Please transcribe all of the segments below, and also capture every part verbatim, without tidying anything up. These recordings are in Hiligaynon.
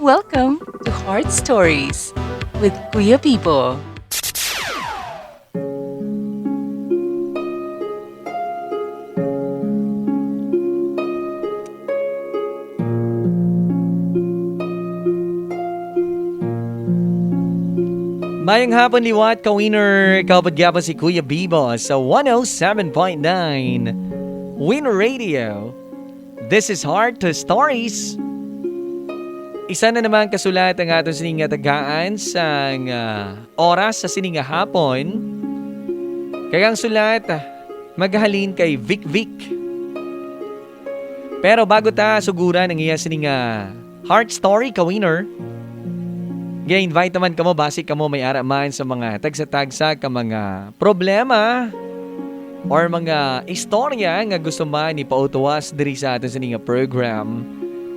Welcome to Heart Stories with Kuya Bibo. Mayong hapon liwat, ka-winner. Kaupod gyapon si Kuya Bibo sa one oh seven point nine Win Radio. This is Heart Stories. Isa na naman ka sulat ang aton sining nga tagaan sang, ah, oras sa sining nga hapon. Kag ang sulat, ah, magahalin kay Vic Vic. Pero bago ta suguran ang iya sining nga heart story, ka-winner, gi-invite naman kamo, basi kamo may ara man sa mga tagsa-tagsa ka mga problema or mga istorya nga gusto man ipautuwas diri sa aton sini nga program.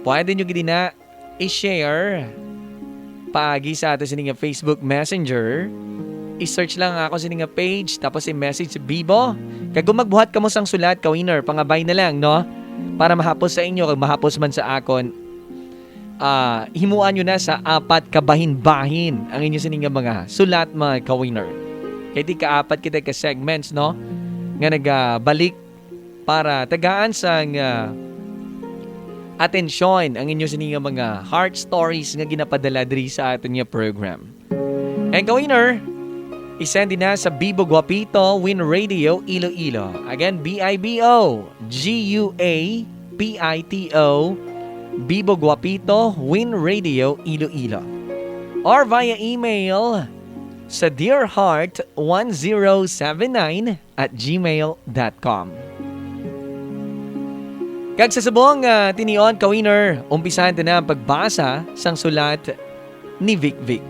Pwede nyo gid na i-share paagi sa ato sini nga Facebook Messenger. I-search lang ako sini nga page, tapos i-message si Bibo. Kag kung magbuhat kamo sang sulat, ka-winner, pangabay na lang, no? Para mahapos sa inyo, kag mahapos man sa akon, ah, himuan nyo na sa apat ka bahin-bahin ang inyo sini nga mga sulat, mga ka-winner. Kay di kaapat kita ka segments, no? Nga nagabalik para tagaan sang, ah, atensyon ang inyo sini nga mga heart stories nga ginapadala diri sa aton nga program. And ka-winner, i-send na sa Bibo Guapito Win Radio Iloilo. Again, B I B O G U A P I T O, Bibo Guapito Win Radio Iloilo. Or via email sa dearheart one zero seven nine at gmail dot com. Kag sa subong nga tinion, ka-winner, umpisahan ta na ang pagbasa sang sulat ni Vic Vic.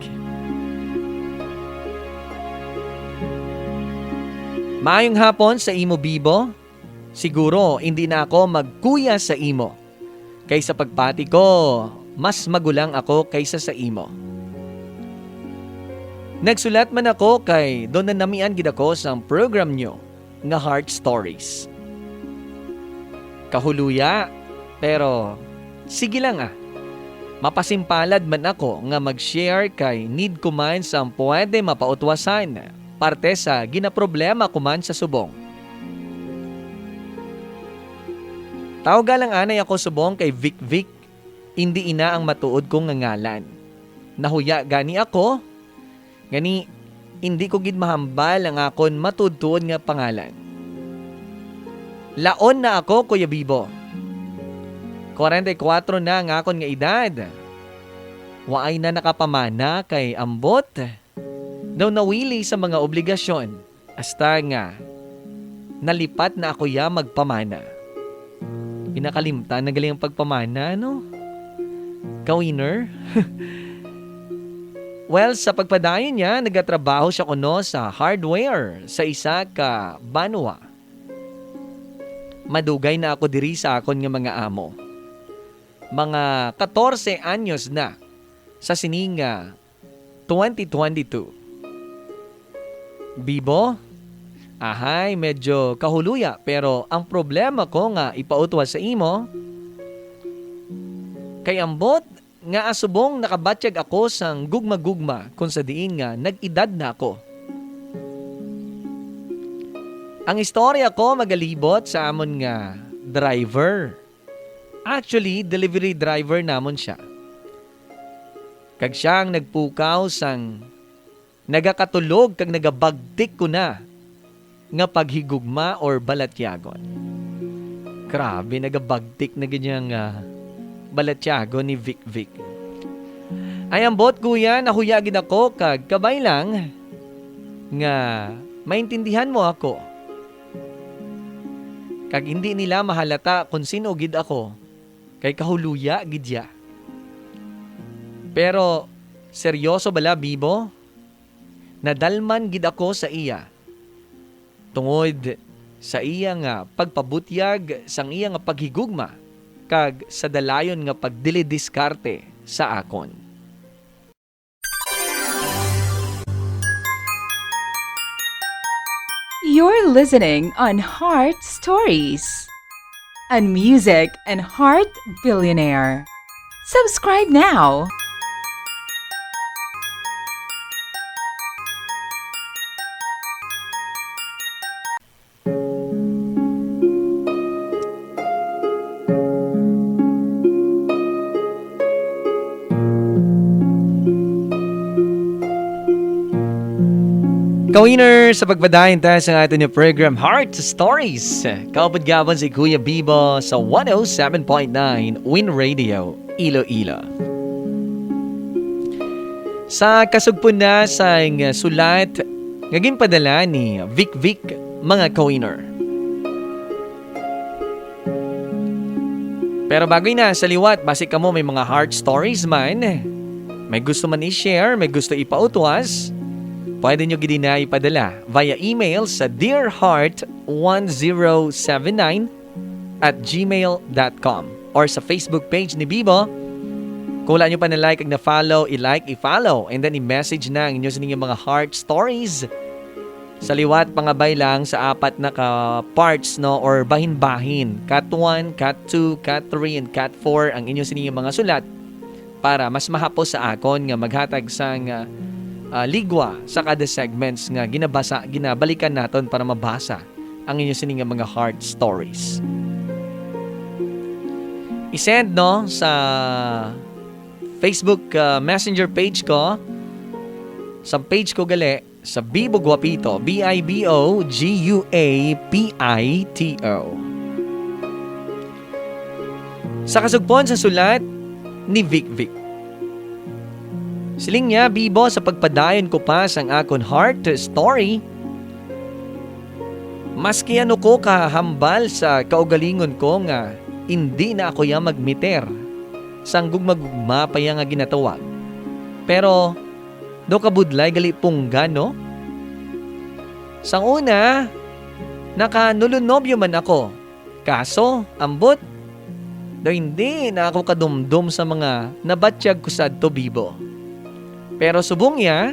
Maayong hapon sa imo, Bibo. Siguro, hindi na ako magkuya sa imo. Kay sa pagpati ko, mas magulang ako kaysa sa imo. Nagsulat man ako kay daw nanamian gid ako sang program nyo nga Heart Stories. Kahuluya, pero sige lang, ah. Mapasimpalad man ako nga mag-share kay need ko man sang pwede mapautwasan parte sa ginaproblema ko man sa subong. Tawga lang anay ako subong kay Vic Vic, indi ina ang matuod ko nga ngalan. Nahuya gani ako, gani indi ko gid mahambal ang akon matuod-tuod nga pangalan. Laon na ako, Kuya Bibo. Kwarenta y kuwatro na ang akon nga edad. Waay na nakapamana kay ambot daw nawili sa mga obligasyon, hasta nga nalipat na ako ya magpamana. Ginakalimtan na gali ang pagpamana, no? Ka-winner? Well, sa pagpadayon niya, nagatrabaho siya kuno sa hardware sa isa ka banwa. Madugay na ako diri sa akon nga mga amo. Mga katorse anyos na sa sini nga twenty twenty-two. Bibo, ahay, medyo kahuluya, pero ang problema ko nga ipautwa sa imo, kay ambot nga asubong nakabatyag ako sang gugma-gugma kung sa diin nga nag-edad na ako. Ang istorya ko magalibot sa amon nga driver. Actually, delivery driver namon siya. Kag siya ang nagpukaw sang nagakatulog kag nagabagtik ko na nga paghigugma or balatyagon. Grabe, nagabagtik na gid niya nga balatyagon ni Vic Vic. Ay, ambot, kuya, nahuya gid ako kag kabay lang nga maintindihan mo ako. Kag hindi nila mahalata kon sin-o gid ako, kay kahuluya gid ya. Pero seryoso bala, Bibo? Nadalman gid ako sa iya, tungod sa iya nga pagpabutyag sang iya nga paghigugma kag sa dalayon nga pagdilidiskarte sa akon. You're listening on Heart Stories, a music and heart billionaire. Subscribe now. Winner, sa pagpadayon ta sa aton nga program, Heart Stories. Kaupod gihapon si Kuya Bibo sa one oh seven point nine Win Radio, Iloilo. Sa kasugpon na sang sulat nga ginpadala ni Vic Vic, mga ka-winner. Pero bago na, sa liwat, basi kamo may mga heart stories man, may gusto man i-share, may gusto ipautwas, pwede nyo gid na ipadala via email sa dear heart one zero seven nine at gmail dot com or sa Facebook page ni Bibo. Kung wala nyo pa na-like kag na-follow, i-like, i-follow, and then i-message na ang inyo sa inyong mga heart stories. Sa liwat, pangabay lang sa apat na ka parts, no, or bahin-bahin, cat one, cat two, cat three, and cat four, ang inyo sining mga sulat para mas mahapos sa akon nga maghatag sang, ah, ah, ligwa sa kada segments nga ginabasa, ginabalikan naton para mabasa ang inyo sining mga heart stories. I-send, no, sa Facebook, ah, Messenger page ko, sa page ko gali, sa Bibo Guapito, B I B O G U A P I T O. Sa kasugpon sa sulat ni Vic Vic. Siling niya, Bibo, sa pagpadayon ko pa sang akon heart story, maski ano ko kahambal sa kaugalingon ko nga indi na ako ya magmiter sang gugma-gugma pa ya nga ginatawag. Pero daw kabudlay gali punggan, no? Sang una, nakanulo-nobyo man ako. Kaso, ambot, daw hindi na ako kadumdom sa mga nabatyag ko sadto, Bibo. Pero subong ya,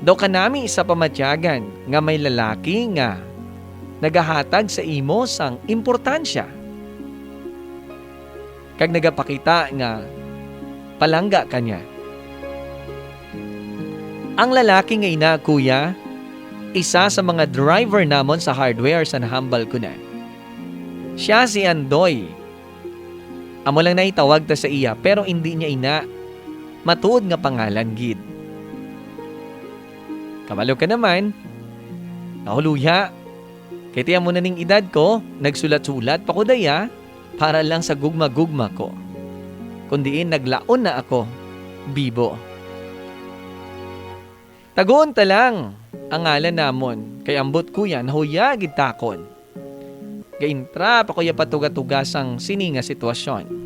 daw kanami sa pamatyagan nga may lalaki nga nagahatag sa imo sang importansya kag nagapakita nga palangga ka niya. Ang lalaki nga ina, kuya, isa sa mga driver namon sa hardware sa nahambal ko na. Siya si Andoy. Amo lang na itawag ta sa iya, pero indi niya ina matuod nga pangalan gid. Kabalo ka naman, ako luya. Kay ti amo na ning edad ko, nagsulat-sulat pa ko daya para lang sa gugma-gugma ko. Kun diin naglaon na ako, Bibo. Taguon ta lang ang ngalan namon, kay ambot kuya, nahuya gid takon. Gaintrap ako ya patuga-tuga sang sini nga sitwasyon.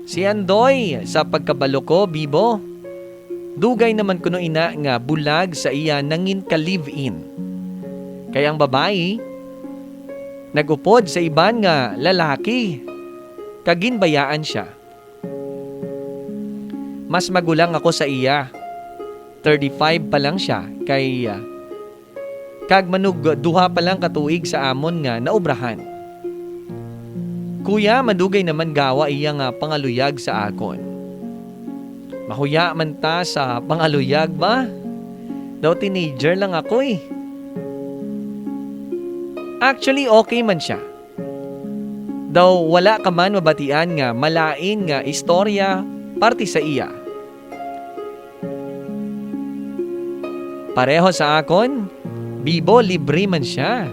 Si Andoy, sa pagkabalo ko, Bibo, dugay naman kuno ina nga bulag sa iya nangin ka live-in. Kay ang babayi nag-upod sa iban nga lalaki kag ginbayaan siya. Mas magulang ako sa iya. Thirty-five pa lang siya kay, ah, kag manug duha pa lang ka tuig sa amon nga naubrahan. Kuya, madugay naman gawa iya nga pangaluyag sa akon. Mahuya man ta sa pangaluyag ba? Daw teenager lang ako eh. Actually, okay man siya. Daw wala ka man mabatian nga malain nga istorya parte sa iya. Pareho sa akon, Bibo, libre man sia.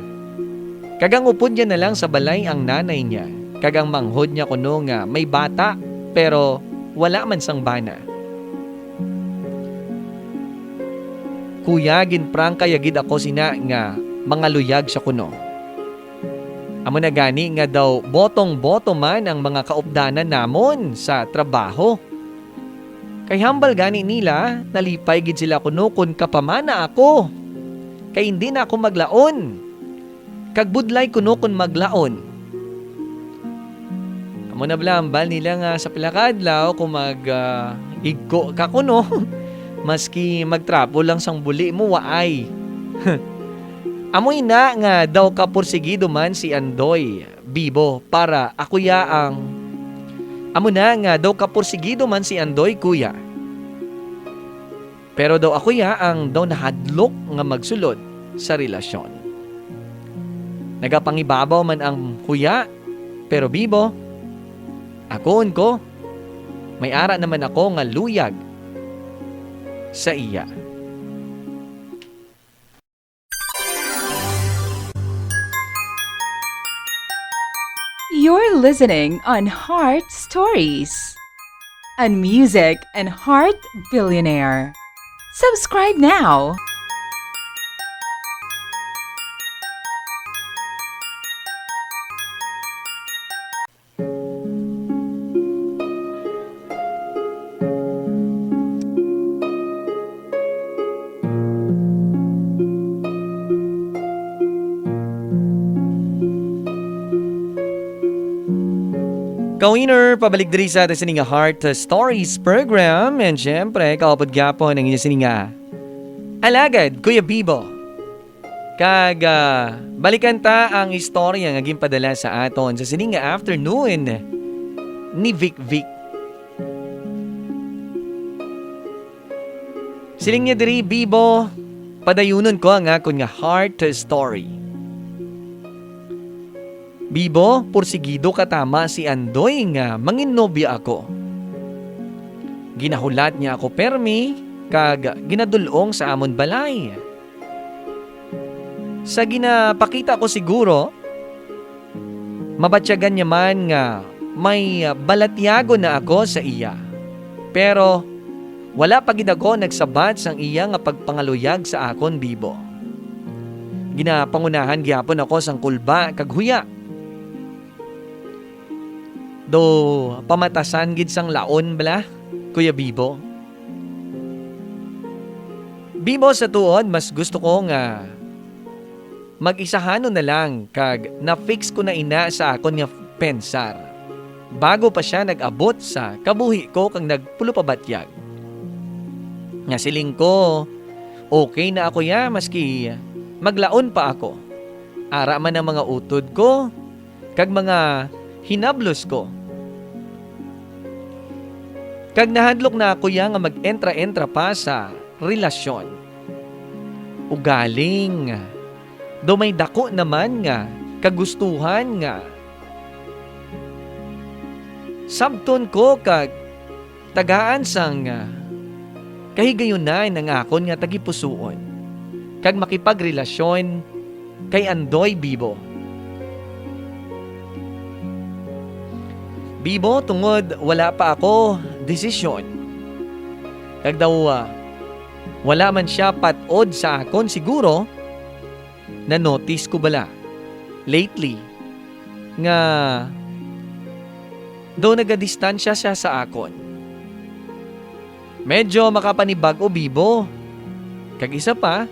Kag ang upod niya na lang sa balay ang nanay niya, kag ang manghod niya kuno nga may bata, pero wala man sang bana. Kuya, ginprangka ya gid ako sina nga mangaluyag sia kuno. Amo na gani nga daw botong-boto man ang mga kaupdanan namon sa trabaho. Kay hambal gani nila, nalipay gid sila kuno kon kapamana ako, kay indi na ako maglaon. Kag budlay kuno kon maglaon. Amo na bala hambal nila nga sa pila ka adlaw kung mag, ah, igko ka kuno, maski magtrapo lang sang buli mo, waay. Amo ina nga daw kaporsigido man si Andoy, Bibo, para ako ya ang, amo na nga daw kaporsigido man si Andoy, kuya. Pero daw ako ya ang daw nahadlok nga magsulod sa relasyon. Nagapangibabaw man ang kuya, pero Bibo, akuon ko, may ara naman ako nga luyag sa iya. Listening on Heart Stories, a music and heart billionaire. Subscribe now. Ka-winner, pabalik diri sa aton sini nga Heart Stories program. And syempre, kaupod gyapon ang inyo sini nga alagad, Kuya Bibo. Kag ah, balikan ta ang istorya nga ginpadala sa aton sa sini nga afternoon ni Vic Vic. Siling niya diri, Bibo, padayunon ko ang akon nga heart story. Bibo, porsigido ka tama si Andoy nga manginnobya ako. Ginahulat niya ako permi kag ginadul-ong sa amon balay. Sa ginapakita ko siguro, mabatyagan niya man nga may balatyagon na ako sa iya. Pero wala pa gid ako nagsabat sang iya nga pagpangaluyag sa akon, Bibo. Ginapangunahan gyapon ako sang kulba kag huya. Do pamatasan gid sang laon bala, Kuya Bibo? Bibo, sa tuod, mas gusto ko nga mag-isahanon na lang kag na-fix ko na ina sa akon nga pensar bago pa sia nag-abot sa kabuhi ko kag nagpulopabatyag nga siling ko, okay na ako ya maski maglaon pa ako. Ara man ang mga utod ko kag mga hinablos ko. Kag nahadlok na ako ya nga mag-entra-entra pa sa relasyon. Ugaling, do may dako naman nga kagustuhan nga sabton ko kag tagaan sang ah, kahigayunan ang akon nga tagipusoon kag makipagrelasyon kay Andoy, Bibo. Bibo, tungod wala pa ako desisyon. Kag daw, ah, wala man sia pat-od sa akon siguro, na-notice ko bala lately nga daw nagadistansya sia sa akon. Medyo makapanibag-o, Bibo. Kag isa pa,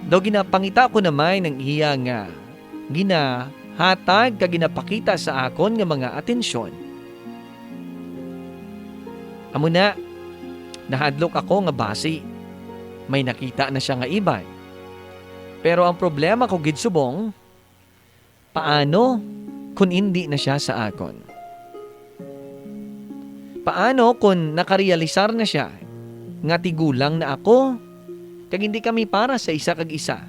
daw ginapangita ko naman ang iya nga ginahatag kag ginapakita sa akon nga mga atensyon. Amo na, nahadlok ako nga basi may nakita na sia nga iban. Pero ang problema ko gid subong, paano kon indi na sia sa akon? Paano kon nakarealisar na sia nga tigulang na ako kag hindi kami para sa isa kag isa?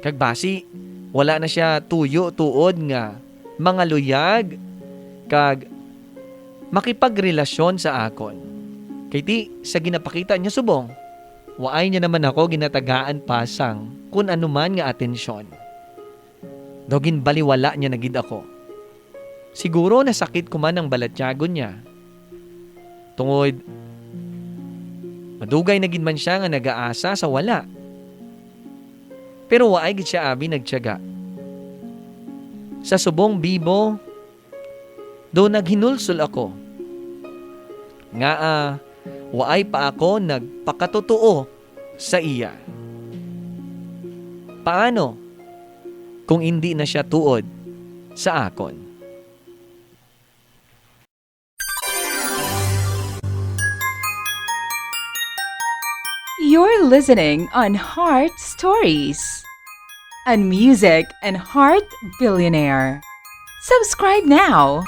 Kag basi, wala na sia tuyo tuod nga mangaluyag kag makipagrelasyon sa akon. Kay ti, sa ginapakita niya subong, waay niya naman ako ginatagaan pa sang kun ano man nga atensyon. Daw ginbaliwala niya na gid ako. Siguro nasakit ko man ang balatyagon niya. Tungod, madugay na gid man sia nga nagaasa sa wala. Pero waay gid sia abi nagtiyaga. Sa subong, Bibo, do naghinulsol ako. Ngaa, waay pa ako nagpakatotoo sa iya. Paano kung indi na sia tuod sa akon? You're listening on Heart Stories, a music and heart billionaire. Subscribe now.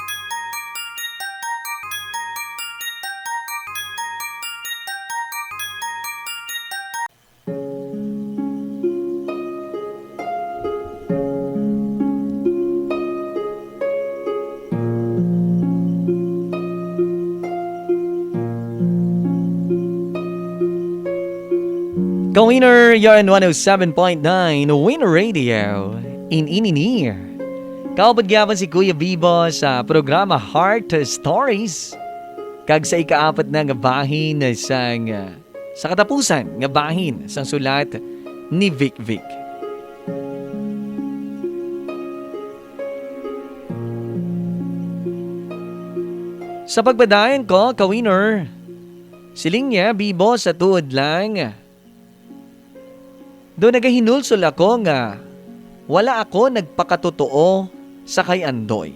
Ka-winner, you're on one oh seven point nine Win Radio. In ini ni Kaupod gyapon si Kuya Bibo sa programa Heart Stories, kag sa ikaapat na nga bahin sang, ah, sa katapusan nga bahin sang sulat ni Vic Vic. Sa pagpadayon ko, ka-winner, siling niya, Bibo, sa tuod lang, do nagahinulsol ako nga wala ako nagpakatotoo sa kay Andoy.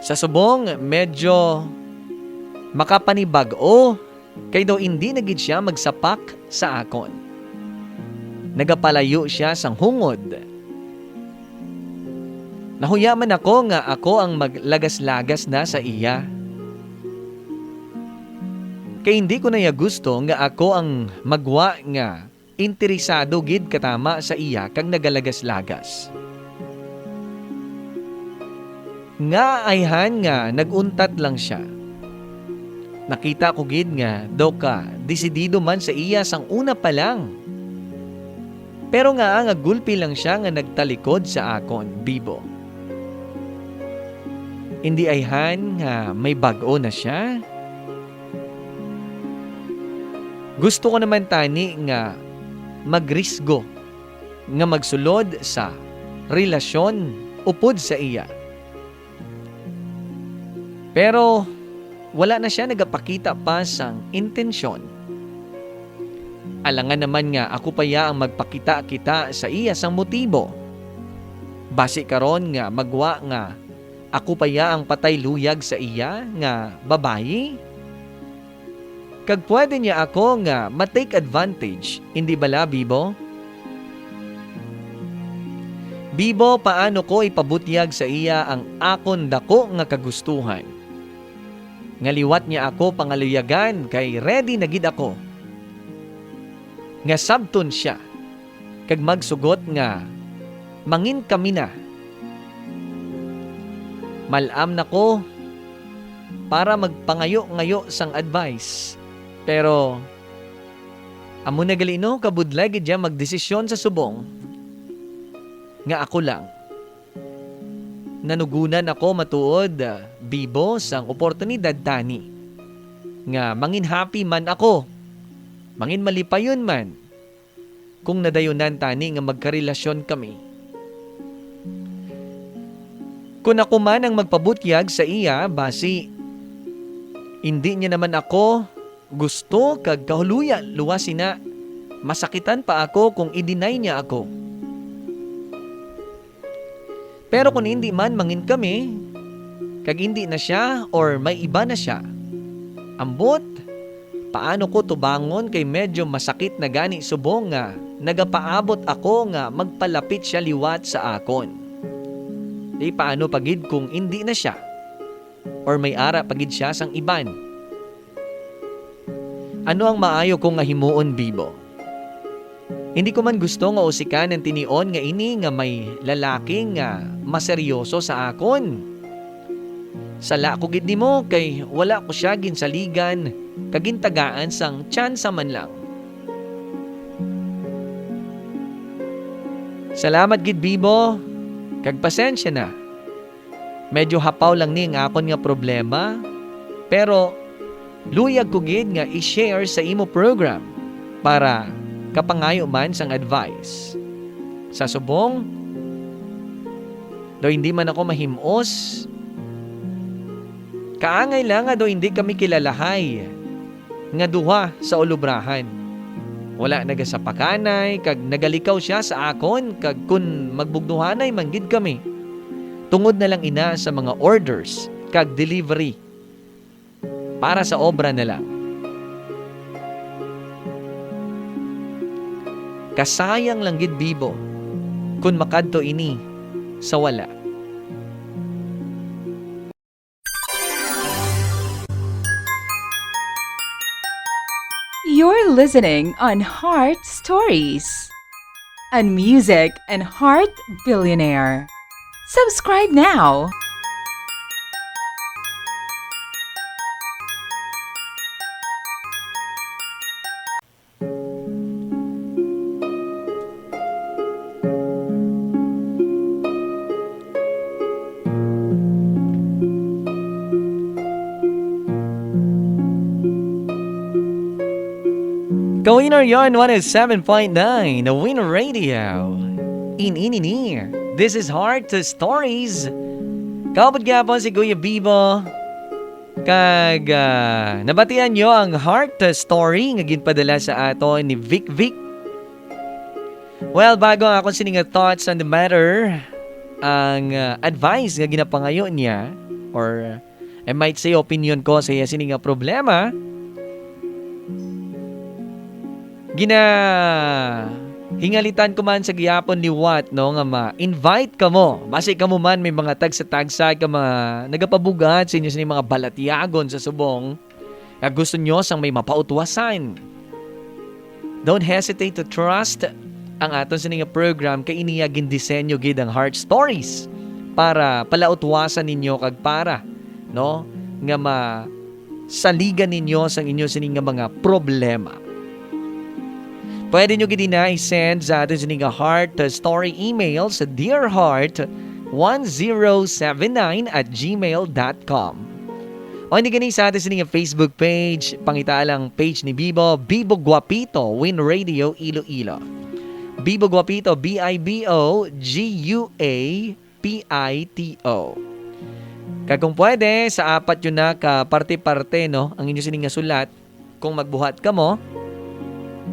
Sa subong, medyo makapanibag-o kay daw indi na gid siya magsapak sa akon. Nagapalayo siya sang hungod. Nahuya man ako nga ako ang maglagas-lagas na sa iya. Kay hindi ko na ya gusto nga ako ang magwa nga interesado gid katama sa iya kag nagalagas-lagas. Nga ayhan nga nag-untat lang siya. Nakita ko gid nga daw ka desidido man sa iya sang una pa lang. Pero nga nga gulpi lang siya nga nagtalikod sa akon, Bibo. Indi ayhan nga may bag-o na siya? Gusto ko naman tani nga magrisgo nga magsulod sa relasyon upod sa iya. Pero wala na sia nagapakita pa sang intensyon. Alangan naman nga ako pa ya ang magpakita-kita sa iya sang motibo. Basi karon nga magwa nga ako pa ya ang patay luyag sa iya nga babayi? Kag pwede niya ako nga ma-take advantage, indi bala, Bibo? Bibo, paano ko ipabutyag sa iya ang akon daku nga kagustuhan? Nga liwat niya ako pangaluyagan, kay ready na gid ako nga sabton sia kag magsugot nga mangin kami na. Mal-am na ko para magpangayo-ngayo sang advice, pero amo na gali, no, kabudlay gid ya magdesisyon sa subong nga ako lang. Nanugunan ako matuod, ah, Bibo, sang oportunidad tani nga mangin happy man ako, mangin malipayon man, kung nadayunan tani nga magkarelasyon kami. Kon ako man ang magpabutyag sa iya, basi indi niya naman ako gusto, kag kahuluya luwas sina, masakitan pa ako kung i-deny niya ako. Pero kon indi man mangin kami, kag indi na sia or may iba na sia, ambot, paano ko tubangon kay medyo masakit na gani subong nga nagapaabot ako nga magpalapit sia liwat sa akon? Di paano pa gid kung indi na sia or may ara pa gid sia sang iban? Ano ang maayo ko nga himuon, Bibo? Hindi ko man gusto nga usikan ang tinion nga ini nga may lalaki nga maseryoso sa akon. Sala ko gid nimo kay wala ko sia ginsaligan kag gintagaan sang tsansa man lang. Salamat gid, Bibo, kag pasensya na. Medyo hapaw lang ni ang akon nga problema, pero luyag ko gid nga i-share sa imo program para kapangayo man sang advice. Sa subong, daw hindi man ako mahim-os, kaangay lang nga daw hindi kami kilalahay nga duha sa ulubrahan. Wala nagasapakanay kag nagalikaw sia sa akon, kag kon magbugdohanay man gid kami, tungod na lang ina sa mga orders kag delivery para sa obra na lang. Kasayang lang gid, Bibo, kon makadto ini sa wala. You're listening on Heart Stories, a music and heart billionaire. Subscribe now. Kawiner yon, one oh seven point nine na Win Radio. In ini ni, this is Heart Stories. Kaupod gyapon si Kuya Bibo. Kag, ah, nabatian nyo ang heart story nga ginpadala sa aton ni Vic Vic. Well, bago ang akon sini nga thoughts on the matter, ang, ah, advice nga ginapangayo niya, or I might say, opinion ko sa iya sini nga problema, ginahingalitan ko man sa gihapon liwat, no, nga ma-invite kamo. Basi kamo man may mga tagsa-tagsa ka mga nagapabugat sa inyo sini mga balatyagon sa subong nga gusto nyo sang may mapautwasan. Don't hesitate to trust ang aton sini nga program, kay iniya gindisenyo gid ang Heart Stories para palautwasan ninyo kag para, no, nga masaligan ninyo sang inyo sini nga mga problema. Pwede nyo gid ina i-send sa aton sini nga Heart Story email sa dear heart one zero seven nine at gmail dot com. O hindi gani sa aton sini nga Facebook page, pangita lang page ni Bibo, Bibo Guapito, Win Radio Iloilo. Bibo Guapito, B I B O G U A P I T O. Kag kung pwede, sa apat yun na ka parte-parte, no, ang inyo sini nga sulat, kung magbuhat kamo,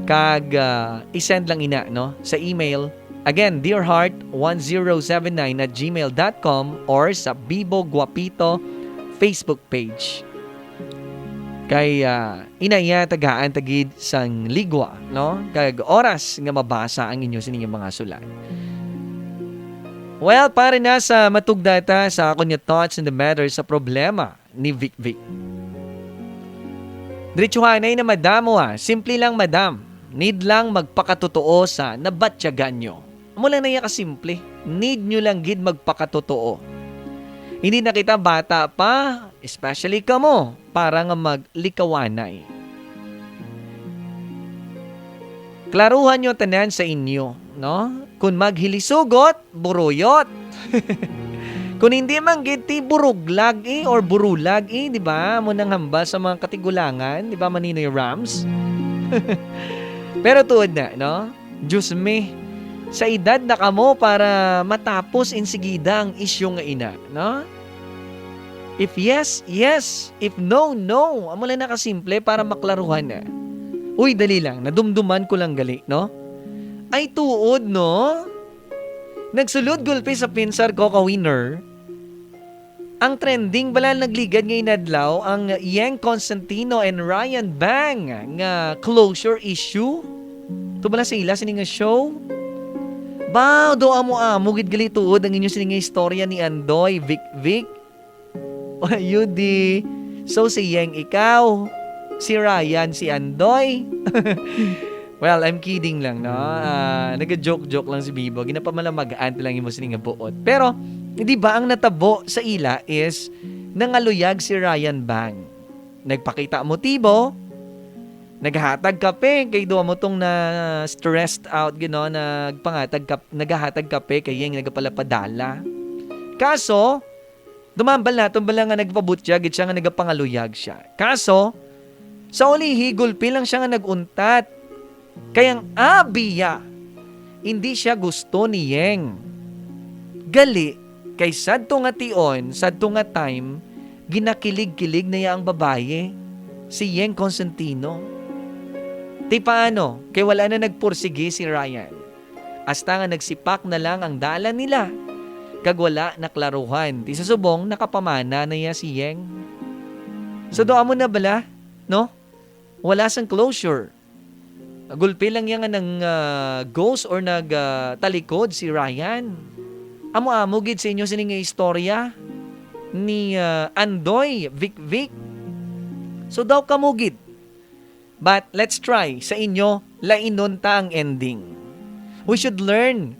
kag, ah, i-send lang ina, no, sa email. Again, dear heart one zero seven nine at gmail dot com or sa Bibo Guapito Facebook page. Kay, ah, ina iya tagaan ta gid sang ligwa, no? Kag oras nga mabasa ang inyo sini nga mga sulat. Well, pare, na sa matugda ta sa akon nga thoughts on the matter sa problema ni Vic Vic. Diretsuhanay na, madam, ah. Simple lang, madam. Need lang magpakatotoo sa nabatyagan nyo. Amo lang na iya kasimple. Need nyo lang gid magpakatotoo. Hindi na kita bata pa, especially kamo, para nga maglikawanay. Klaruhan nyo tanan sa inyo, no? Kung maghilisugot, buruyot. Kung hindi man gid ti buruglag, eh, or burulag, eh, di ba? Amo nang hambal sa mga katigulangan, di ba, Maninoy Rams? Pero tuod na, no? Diyos mi, sa edad na kamo para matapos insigida ang isyu nga ina, no? If yes, yes. If no, no. Amo lang na kasimple para maklaruhan na. Uy, dali lang. Nadumduman ko lang gali, no? Ay, tuod, no? Nagsulod gulpi sa pinsar ko, ka-winner. Ang trending bala nagligad nga inadlaw ang Yeng Constantino and Ryan Bang nga closure issue. Ito bala sa ila sini nga show? Baw, do amo-amo gid gali tuod ang inyo sini nga istorya ni Andoy, Vic Vic. Yudi. So, si Yeng ikaw, si Ryan si Andoy. Well, I'm kidding lang, no? Ah, naga-joke-joke lang si Bibo. Ginapamalamag-an lang imo sini nga buot. Pero, di ba ang natabo sa ila is nangaluyag si Ryan Bang? Nagpakita motibo, naghatag kape kay duwa mo tong na stressed out, you know, nagpangatag kap-, naghatag kape kay Yeng nagapalapadala. Kaso, dumambal naton bala nga nagpabutya gid siya nga nagapangaluyag siya. Kaso, sa ulihi, gulpi lang siya nga nag-untat. Kay ang abiya, hindi siya gusto ni Yeng. Gali, kay sadto nga tion, sadto nga time, ginakilig-kilig na iya ang babayi, si Yeng Constantino. Ti paano, kay wala na nagpursigi si Ryan. Hasta nga nagsipak na lang ang dalan nila, kag wala naklaruhan. Ti sa subong, nakapamana na iya si Yeng. So, do amo na bala, no? Wala sang closure. Gulpi lang iya nga nang, ah, ghost or nag, ah, talikod si Ryan. Amo-amo gid sa inyo sini nga istorya ni, ah, Andoy, Vic Vic. So daw kamo gid. But let's try sa inyo, lainon ta ang ending. We should learn,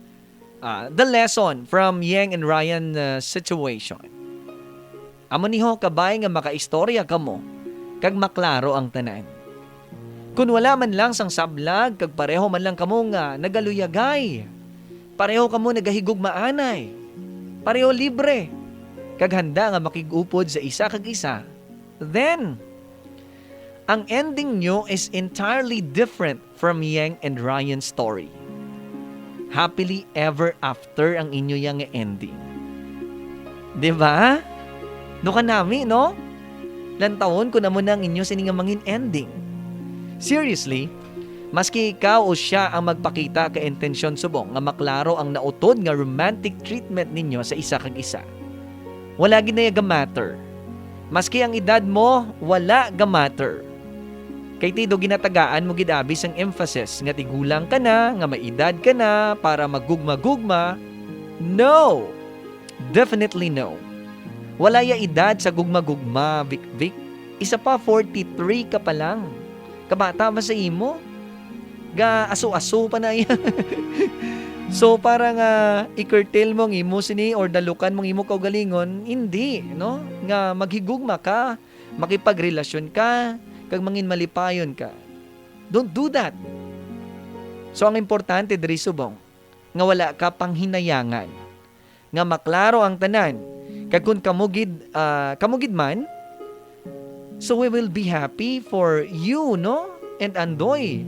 ah, the lesson from Yeng and Ryan, ah, situation. Amo ni ho kabay nga makaistorya kamo kag maklaro ang tanan. Kun wala man lang sang sablag kag pareho man lang kamo nga nagaluyagay, pareho kamo nagahigugmaanay, pareho libre, kag handa nga makig-upod sa isa kag isa, then, Ang ending nyo is entirely different from Yeng and Ryan's story. Happily ever after ang inyo yang nga ending. Di ba? No kanami, no? Lantawon ko na mo na ang inyo sini nga mangin ending. Seriously, maski ikaw o siya ang magpakita ka intensyon subong nga maklaro ang nautod nga romantic treatment ninyo sa isa kag isa, wala gid na iya ga-matter. Maski ang edad mo, wala ga-matter. Kay tido ginatagaan mo gid abi sang emphasis nga tigulang ka na, nga may edad ka na para magugma-gugma. No! Definitely no. Wala ya edad sa gugma-gugma, Vic Vic. Isa pa, forty-three ka pa lang. Kabata ba sa imo? Ga aso-aso pa na iya. So, para nga i-curtail mo ang imo sini or dalukan mo ang imo kaugalingon, hindi, no? Nga maghigugma ka, makipagrelasyon ka, kag mangin malipayon ka. Don't do that. So, ang importante diri subong nga wala ka panghinayangan, nga maklaro ang tanan, kag kun kamo gid, ah, kamo gid man, so we will be happy for you, no? And Andoy.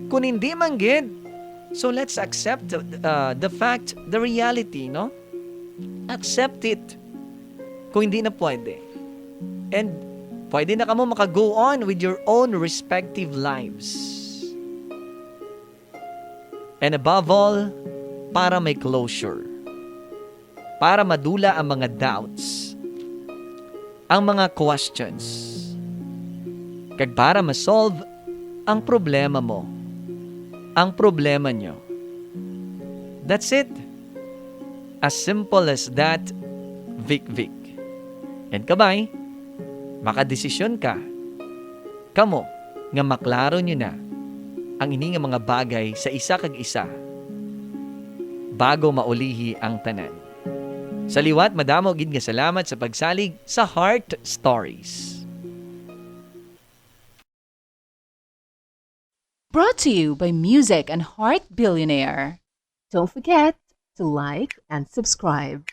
Kun hindi man gid, so let's accept, uh, the fact, the reality, no? Accept it. Kung hindi na pwede. And pwede na kamo maka-go on with your own respective lives. And above all, para may closure. Para madula ang mga doubts, ang mga questions, kag para ma-solve ang problema mo, ang problema nyo. That's it. As simple as that, Vic Vic. And kabay, makadesisyon ka, kamo, nga maklaro nyo na ang ini nga mga bagay sa isa kag isa bago maulihi ang tanan. Sa liwat, madamo gid nga salamat sa pagsalig sa Heart Stories. Brought to you by Music and Heart Billionaire. Don't forget to like and subscribe.